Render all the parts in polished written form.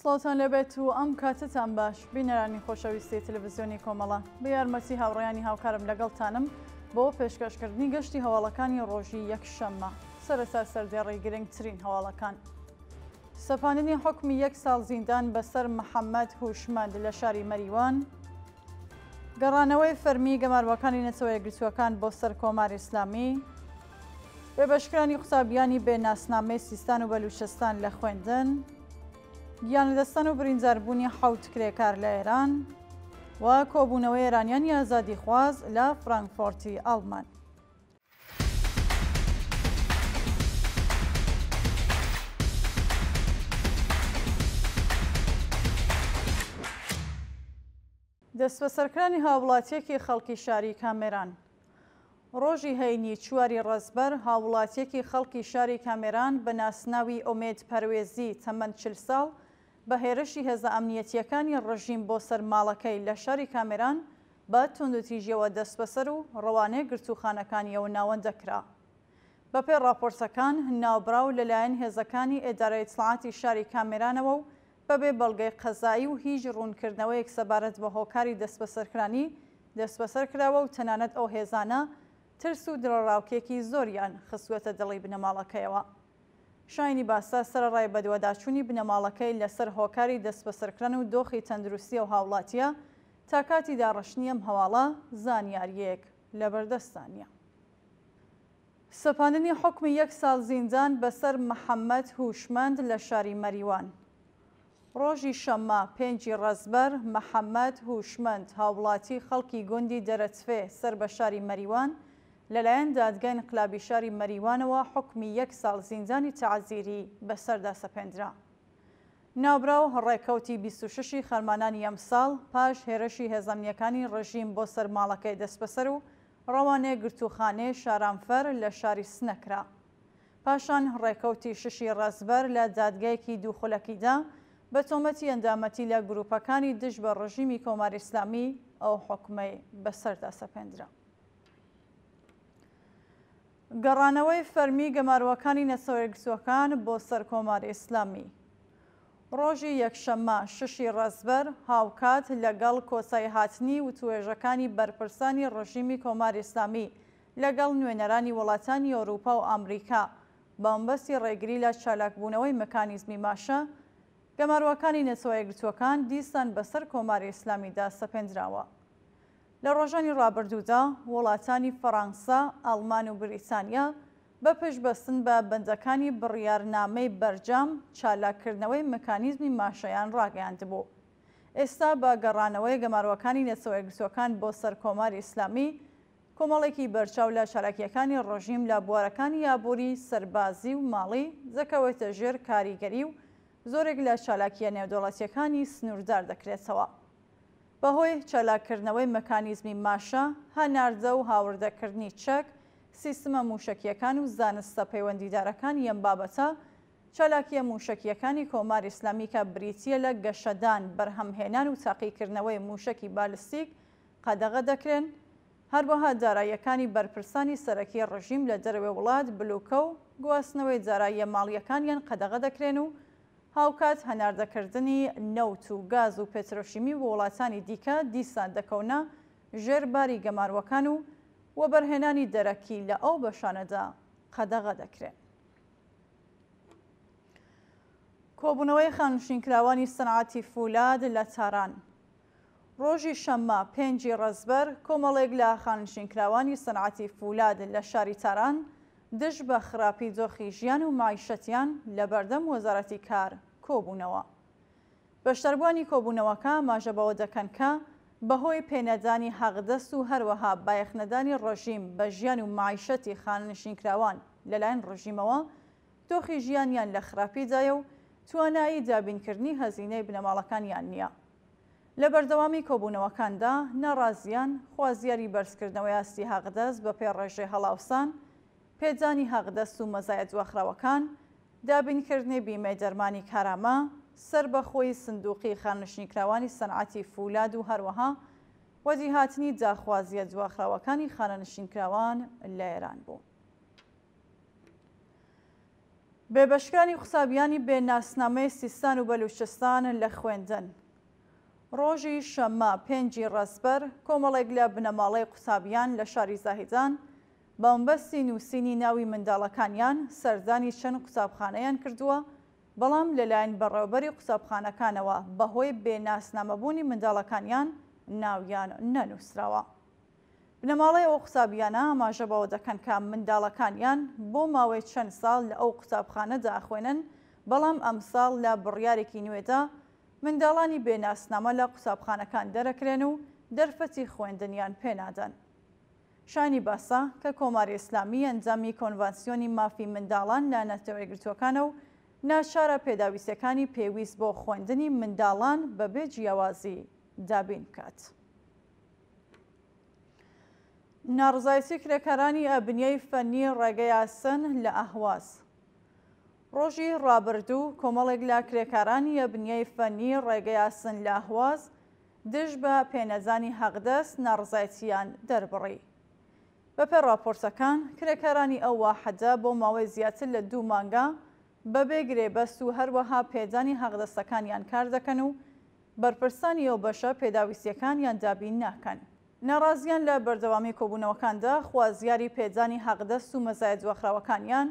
سڵاوتان لێبێت و ئەم کاتەتان باش بینەرانی خۆشەویستی تەلەڤزیۆنی کۆمەڵە بە یارمەتی هاوڕێیانی هاوکارم لەگەڵتانم بۆ پێشکەشکردنی گەشتی هەواڵەکانی ڕۆژی یەکشەممە سەرەتا سەردێڕی گرنگترین هەواڵەکان سەپاندنی حوکمی یەک ساڵ زیندان بەسەر محەممەد هوشمەند لە شاری مەریوان، گەڕانەوەی فەرمی گەمارۆکانی نەتەوە یەکگرتووەکان بۆ سەر کۆماری ئیسلامی، بێبەشکرانی قوتابیانی بێ ناسنامەی سیستان و بەلوچستان لە خوێندن، گیانلەدەستدان و برینداربوونی حەوت کرێکار لە ئێران و کۆبوونەوەی ئێرانیانی ئازادیخواز لە فرانکفۆرتی ئەڵمان. دەستبەسەرکرانی هاووڵاتییەکی خەڵکی شاری کامێران. ڕۆژی هەینی چواری ڕەزبەر هاووڵاتییەکی خەڵکی شاری کامێران بە ناسناوی ئومێد پەروێزی تەمەن 40 ساڵ بە هێرشی هێزە ئەمنیەتییەکانی ڕژیم بۆ سەر ماڵەکەی لە شاری کامێران بە توندوتیژیەوە دەستبەسەر و ڕەوانەی گرتووخانەکانی ئەو ناوەندە کرا. بەپێی ڕاپۆرتەکان، ناوبراو لەلایەن هێزەکانی ئیدارەی ئیتڵاعاتی شاری کامێرانەوە و بەبێ بەڵگەی قەزایی و هیچ ڕوونکردنەوەیەک سەبارەت بە هۆکاری دەستبەسەرکرانی، دەستبەسەر کراوە و تەنانەت ئەو هێزانە ترس و دڵەڕاوکێکی زۆریان خستووەتە دڵی بنەماڵەکەیەوە. شایانی باسە، سەرەڕای بەدواداچوونی بنەماڵەکەی لەسەر هۆکاری دەستبەسەرکران و دۆخی تەندروستی ئەو هاوڵاتییە، تا کاتی داڕشتنی ئەم هەواڵە زانیارییەک لەبەردەستدا نییە. سەپاندنی حوکمی یەک ساڵ زیندان بەسەر محەممەد هوشمەند لە شاری مەریوان. ڕۆژی شەممە پێنجی ڕەزبەر، محەممەد هوشمەند، هاووڵاتی خەڵکی گوندی دەرەتفێ سەر بە شاری مەریوان، لەلایەن دادگای ئینقلابی شاری مەریوانەوە حوکمی یەک ساڵ زیندانی تەعزیری بەسەردا سەپێندرا. ناوبراو ڕێکەوتی 26 ی خەرمانانی ئەمساڵ پاش هێرشی هێزە ئەمنییەکانی ڕژیم بۆ سەر ماڵەکەی دەستبەسەر و ڕەوانەی گرتووخانەی شارامفەر لە شاری سنە کرا. پاشان ڕێکەوتی شەشی ڕەزبەر لە دادگایەکی دوو خولەکیدا بە تۆمەتی ئەندامەتی لە گرووپەکانی دژ بە ڕژیمی کۆماری ئیسلامی ئەو حوکمەی بەسەردا سەپێندرا. گەڕانەوەی فەرمی گەمارۆکانی نەتەوەیەکگرتووەکان بۆ سەر کۆماری ئیسلامی ڕۆژی یەکشەممە شەشی ڕەزبەر هاوکات لەگەڵ کۆتاییهاتنی وتوێژەکانی بەرپرسانی ڕژیمی کۆماری ئیسلامی لەگەڵ نوێنەرانی وڵاتانی ئەوروپا و ئامریکا بە مەبەستی ڕێگری لە چالاکبوونەوەی مکانیزمی ماشە، گەمارۆکانی نەتەوەیەکگرتووەکان دیسان بەسەر کۆماری ئیسلامیدا سەپێندراوە. لە ڕۆژانی ڕابردوودا وڵاتانی فەڕانسە، ئەڵمان و بریتانیا بە پشتبەستن بە بەندەکانی بڕیارنامەی بەرجام چالاککردنەوەی مکانیزمی ماشەیان ڕاگەیاندبوو. ئێستا بە گەڕانەوەی گەمارۆکانی نەتەوەیەکگرتووەکان بۆ سەر کۆماری ئیسلامی، کۆمەڵێکی بەرچاو لە چالاکییەکانی ڕژیم لە بوارەکانی ئابووری، سەربازی و ماڵی دەکەوێتە ژێر کاریگەری و زۆرێک لە چالاکییە نێودەوڵەتییەکانی سنووردار دەکرێتەوە. بەهۆی چالاککردنەوەی مەکانیزمی ماشە، هەناردە و هاوردەکردنی چەک، سیستمە مووشەکییەکان و زانستە پەیوەندیدارەکانی ئەم بابەتە، چالاکییە مووشەکییەکانی کۆماری ئیسلامی کە بریتییە لە گەشەدان، بەرهەمهێنان و تاقیکردنەوەی مووشەکی بالستیک، قەدەغە دەکرێن، هەروەها داراییەکانی بەرپرسانی سەرەکی ڕژیم لە دەرەوەی وڵات بلوکە و گواستنەوەی داراییە ماڵییەکانیان قەدەغە دەکرێن و هاوکات هەناردەکردنی نەوت و گاز و پێترۆشیمی بۆ وڵاتانی دیکە دیسان دەکەونە ژێر باری گەمارۆکان و وەبەرهێنانی دەرەکی لە ئەو بەشانەدا قەدەغە دەکرێن. کۆبوونەوەی خانشینکراوانی سنعاتی فولاد لە تاران. ڕۆژی شەممە پێنجی ڕەزبەر کۆمەڵێک لە خانەنشینکراوانی سەنعەتی فولاد لە شاری تاران دژ بە خراپی دۆخی ژیان و مەعیشەتیان لە بەردەم وەزارەتی کار کۆبوونەوە. بەشداربووانی کۆبوونەوەکە ئاماژە بەوە دەکەن کە بەهۆی پێنەدانی حەقدەست و هەروەها بایەخنەدانی ڕژیم بە ژیان و مەعیشەتی خانەنشینکراوان لەلایەن ڕژیمەوە دۆخی ژیانیان لە خراپیدایە و توانایی دابینکردنی هەزینەی بنەماڵەکانیان نییە. لە بەردەوامی کۆبوونەوەکاندا، ناڕازییان خوازیاری بەرزکردنەوەی ئاستی حەقدەست بەپێی ڕێژەی هەڵاوسان، پێدانی حەقدەست و مەزایا دواخراوەکان، دابینکردنی بیمەی دەرمانی کارامە، سەربەخۆیی سندوقی خانەنشینکراوانی سەنعەتی فولاد و هەروەها وەدیهاتنی داخوازییە دواخراوەکانی خانەنشینکراوان لە ئێران بوو. بێبەشکرانی قوتابیانی بێ ناسنامەی سیستان و بەلوچستان لە خوێندن. ڕۆژی شەممە پێنجی ڕەزبەر کۆمەڵێک لە بنەماڵەی قوتابیان لە شاری زاهیدان بە مەبەستی نووسینی ناوی منداڵەکانیان سەردانی چەند قوتابخانەیان کردووە، بەڵام لەلایەن بەڕێوەبەری قوتابخانەکانەوە بەهۆی بێ ناسنامەبوونی منداڵەکانیان ناویان نەنووسراوە. بنەماڵەی ئەو قوتابییانە ئاماژە بەوە دەکەن کە منداڵەکانیان بۆ ماوەی چەند ساڵ لە ئەو قوتابخانەدا ئەخوێنن، بەڵام ئەمساڵ لە بڕیارێکی نوێدا منداڵانی بێ ناسنامە لە قوتابخانەکان دەرەکرێن و دەرفەتی خوێندنیان پێ نادەن. شایانی باسە کە کۆماری ئیسلامی ئەندامی کۆنڤانسیۆنی مافی منداڵان لە نەتەوەیەکگرتووەکانە و ناچارە پێداویستیەکانی پێویست بۆ خوێندنی منداڵان بەبێ جیاوازی دابین بکات. ناڕزایەتی کرێکارانی ئەبنیەی فەنی ڕێگەی ئاسن لە ئەهواز. ڕۆژی ڕابردوو کۆمەڵێک لە کرێکارانی ئەبنیەی فەنی ڕێگەی ئاسن لە ئەهواز دژ بە پێنەدانی حەقدەست ناڕزایەتییان دەربڕی. بەپێ ڕاپۆرتەکان، کرێکارانی ئەو واحدە بۆ ماوەی زیاتر لە دوو مانگە بەبێ گرێبەست و هەروەها پێدانی حەقدەستەکانیان کار دەکەن و بەرپرسانی ئەو بەشە پێداویستییەکانیان دابین ناکەن. ناڕازییان لە بەردەوامی کۆبوونەوەکاندا خوازیاری پێدانی حەقدەست و مەزایە دواخراوەکانیان،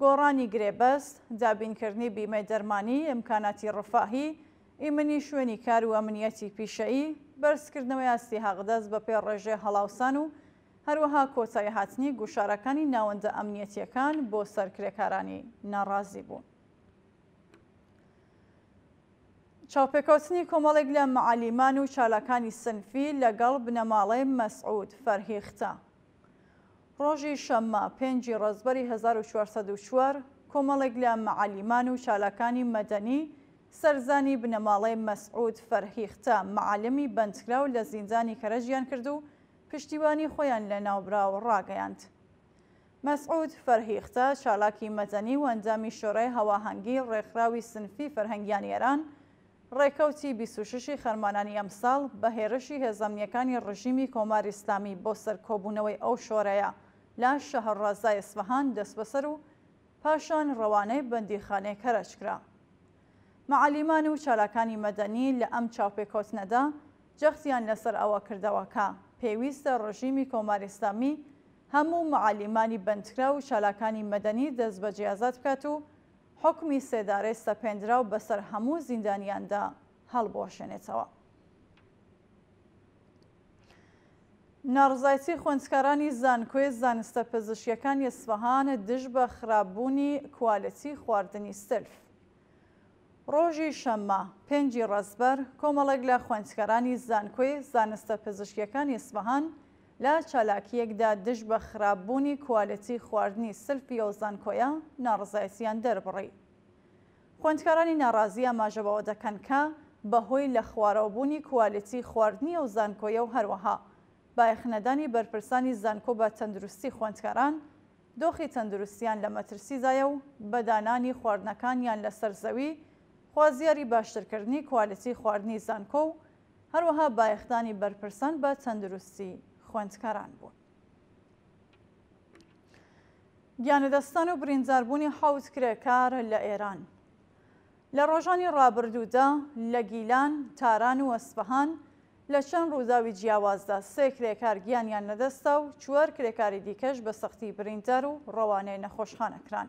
گۆڕانی گرێبەست، دابینکردنی بیمەی دەرمانی، ئیمکاناتی ڕفاهی، ئیمنی شوێنی کار و ئەمنییەتی پیشەیی، بەرزکردنەوەی ئاستی حەقدەست بەپێی ڕێژەی هەڵاوسان و هەروەها کۆتاییهاتنی گوشارەکانی ناوەندە ئەمنییەتییەکان بۆ سەر کرێکارانی ناڕازی بوون. چاوپێکەوتنی کۆمەڵێک لە مەعەلیمان و چالاکانی سنفی لەگەڵ بنەماڵەی مەسعود فەرهیختە. ڕۆژی شەممە پێنجی ڕەزبەری 1404 کۆمەڵێک لە مەعەلیمان و چالاکانی مەدەنی سەرزانی بنەماڵەی مەسعود فەرهیختە مەعەلمی بەندکراو لە زیندانی کەرەجیان کرد و پشتیوانی خۆیان لە ناوبراو ڕاگەیاند. مەسعود فەرهیختە، چالاکی مەدەنی و ئەندامی شۆرای هەواهەنگی ڕێکخراوی سنفی فەرهەنگیانی ئێران، ڕێکەوتی 26 ی خەرمانانی ئەمساڵ بە هێرشی هێزە ئەمنییەکانی ڕژیمی کۆماری ئیسلامی بۆ سەر کۆبوونەوەی ئەو شۆرایە لە شەهرڕەزای ئیسفەهان دەسبەسەر و پاشان ڕەوانەی بەندیخانەی کەرەج کرا. مەعەلیمان و چالاکانی مەدەنی لە ئەم چاوپێکەوتنەدا جەختیان لەسەر ئەوە کردەوە کە پێویستە ڕژیمی کۆماری ئیسلامی هەموو مەعەلیمانی بەندکراو و چالاکانی مەدەنی دەستبەجێ ئازاد بکات و حوکمی سێدارەی سەپێندراو بەسەر هەموو زیندانیاندا هەڵبوەشێنێتەوە. ناڕزایەتی خوێندکارانی زانکۆی زانستە پزیشکیەکانی ئیسفەهان دژ بە خراپبوونی کوالێتی خواردنی سلف. ڕۆژی شەممە، پێنجی ڕەزبەر، کۆمەڵێک لە خوێندکارانی زانکۆی زانستە پزیشکیەکانی ئیسفەهان لە چالاکییەکدا دژ بە خراپبوونی کوالێتی خواردنی سلفی ئەو زانکۆیە ناڕەزایەتییان دەربڕی. خوێندکارانی ناڕازی ئاماژە بەوە دەکەن کە بەهۆی لەخوارەوەبوونی کوالێتی خواردنی ئەو زانکۆیە و هەروەها بایەخنەدانی بەرپرسانی زانکۆ بە تەندروستی خوێندکاران، دۆخی تەندروستیان لە مەترسیدایە و بە دانانی خواردنەکانیان لەسەر زەوی خوازیاری باشترکردنی کوالێتی خواردنی زانکۆ و هەروەها بایەخدانی بەرپرسان بە تەندروستی خوێندکاران بوون. گیانلەدەستدان و برینداربوونی حەوت کرێکار لە ئێران لە ڕۆژانی ڕابردوودا لە گیلان، تاران و ئەسفەهان لە چەند ڕووداوی جیاوازدا سێ کرێکار گیانیان لەدەستدا و چوار کرێکاری دیکەش بە سەختی بریندار و ڕەوانەی نەخۆشخانە کران.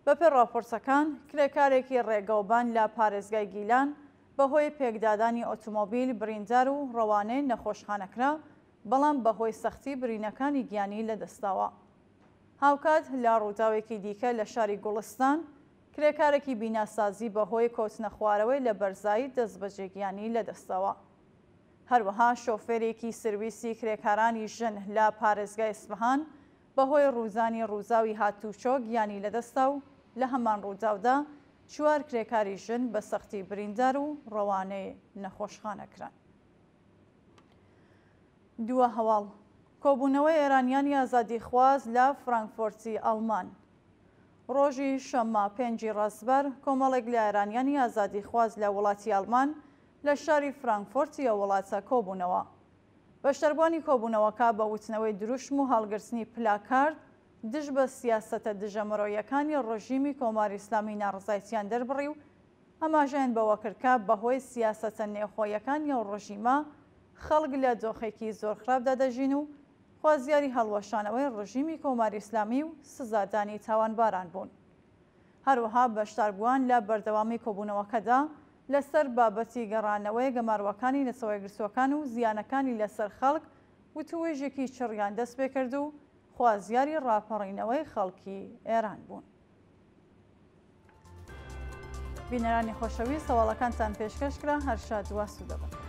بەپێی ڕاپۆرتەکان، کرێکارێکی ڕێگەوبان لە پارێزگای گیلان بەهۆی پێکدادانی ئۆتۆمۆبیل بریندار و ڕەوانەی نەخۆشخانە کرا، بەڵام بەهۆی سەختی برینەکانی گیانی لەدەستداوە. هاوکات لە ڕووداوێکی دیکە لە شاری گوڵستان، کرێکارێکی بیناسازی بەهۆی کەوتنەخوارەوەی لە بەرزایی دەستبەجێ گیانی لەدەستداوە. هەروەها شۆفێرێکی سرویسی کرێکارانی ژن لە پارێزگای ئیسفەهان بەهۆی ڕوودانی ڕووداوی هاتووچۆ گیانی لەدەستدا و لە هەمان ڕووداودا چوار کرێکاری ژن بە سەختی بریندار و ڕەوانەی نەخۆشخانە کران. دوا هەواڵ، کۆبوونەوەی ئێرانیانی ئازادیخواز لە فرانکفۆرتی ئەڵمان. ڕۆژی شەممە پێنجی ڕەزبەر، کۆمەڵێک لە ئێرانیانی ئازادیخواز لە وڵاتی ئەڵمان لە شاری فرانکفۆرتی ئەو وڵاتە کۆبوونەوە. بەشداربووانی کۆبوونەوەکە بە وتنەوەی دروشم و هەڵگرتنی پلاکارد دژ بە سیاسەتە دژە مرۆییەکانی ڕژیمی کۆماری ئیسلامی ناڕەزایتیان دەربڕی و ئاماژەیان بەوە کرد کە بەهۆی سیاسەتە نێوخۆییەکانی ئەو ڕژیمە خەڵک لە دۆخێکی زۆر خراپدا دەژین و خوازیاری هەڵوەشانەوەی ڕژیمی کۆماری ئیسلامی و سزادانی تاوانباران بوون. هەروەها بەشداربووان لە بەردەوامی کۆبوونەوەکەدا لەسەر بابەتی گەڕانەوەی گەمارۆوەکانی نەتەوەیەکگرتووەکان و زیانەکانی لەسەر خەڵک وتووێژێکی چڕیان دەستپێکرد و خوازیاری ڕاپەڕینەوەی خەڵکی ئێران بوون. بینەرانی خۆشەویست هەواڵەکانتان پێشکەش کرا هەر شاد و ئاسوودە بن.